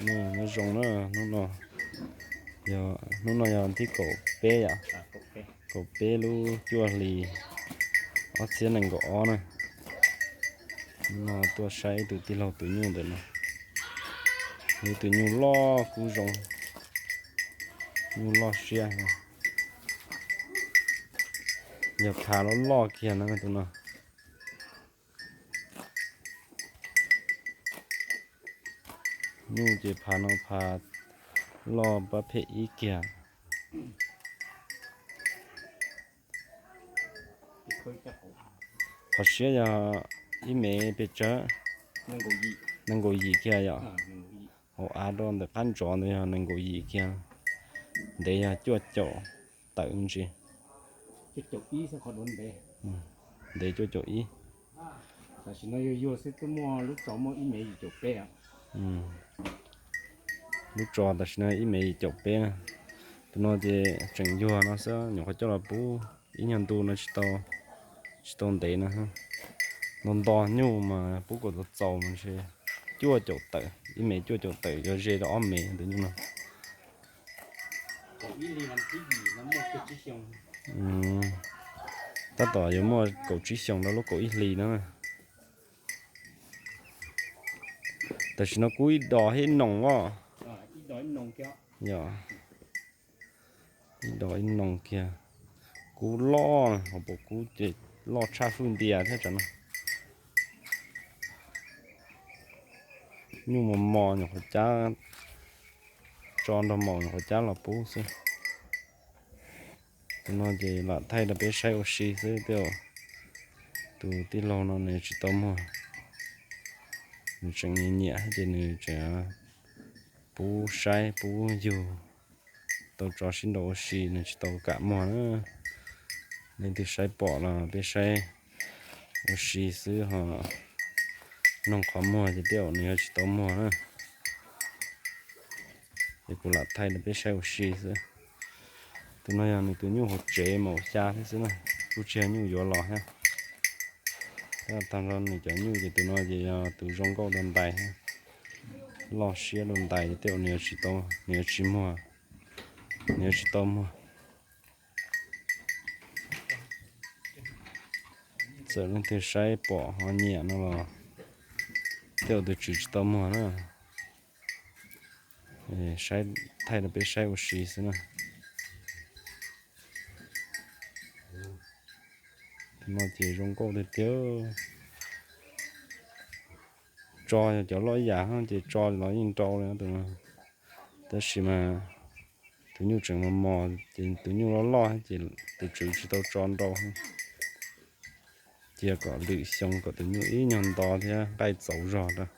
Nyob zoo na, hnub no yog, hnub no yog thib kaum peb yom, kaum peb lub cuaj hli ob txhiab nees nkaum ob na. Hnub no tuaj saib ib tug tij laug tus nyuj ntawm no, ib tug nyuj loj kub zoo, nyuj loj siab, yog phav loj loj kiag na tus no. Nyuj ces phav no phav loj pab phem ib kiag. Qhov siab yog ib mev pes tsawg? Nees nkaum yim kiag yom. Hauv av rau ntawm qab ntsov ntawd yog nees nkaum yim kiag. Ntev yog cuaj caum tawm ntsis. Ntev cuaj caum ib. Lub tso tam sim no ib mev yim caum peb na. Tus no ces tseem yuag no xwb, nyuam qhuav coj los pub ib nyuag ntu no tsis tau, tsis tau ntev no. Nto nto nyuj mas pub kom txaus txaus mas ntshe cuaj caum tawm, ib mev cuaj caum tawm, yog ze rau ob mev tus nyuj no. Tab tom yuav muaj kaum tsib xyoos rau lub kaum ib hli na. Tam sim no kub ib dos ib noos os. Yog ib dos ib noos kiag, kub loj, hauv paus kub ces loj tshaj hwj ntias thiab tsam no. Nyuj mos mos nyuam qhuav cab, tso nrog maum nyuam qhuav cab los pub xwb. Tus no ces lam thaij rau peb saib ua si xwb thiab. Tus tij laug no nws tsis tau muag, nws tseem nyiam nyiam ces nws tseem pub saib pub yug tau tso sib nrau ua si, nws tsis tau kam muag na. Leej twg saib pom los peb saib ua si xwb ho, noog qhov muag ces tej zaum nws yuav tsis tau muag na. Es kuv lam thaij rau peb saib ua si xwb. Tus no yog nws tus nyuj hauv tsev maum xya thiab xwb na, kuj tsis yog nyuj yuav los thiab. Tag nrho nws cov nyuj ces tus no ces yog tus zoo nkauj dua ntais thiab, loj siab dua ntais ces tej zaum nws yuav tsis tau, nws yuav tsis muag, nws yuav tsis tau muag. Txawm leej twg saib pom ho nyiam no los tej zaum tus tswv tsis tau muag na. Saib, thaij rau peb saib ua si xwb na. Tus no ces zoo nkauj tiag tiag. Tso yog cov loj yam ces tso los yeej nrau li tus no. Tab sis mas tus nyuj tseem mos mos ces tus nyuj loj loj ces tus tswv tsis tau tso nrau. Cia kom lwm xyoo kom tus nyuj ib nyuag nto thiab nqaij txaus zog rau.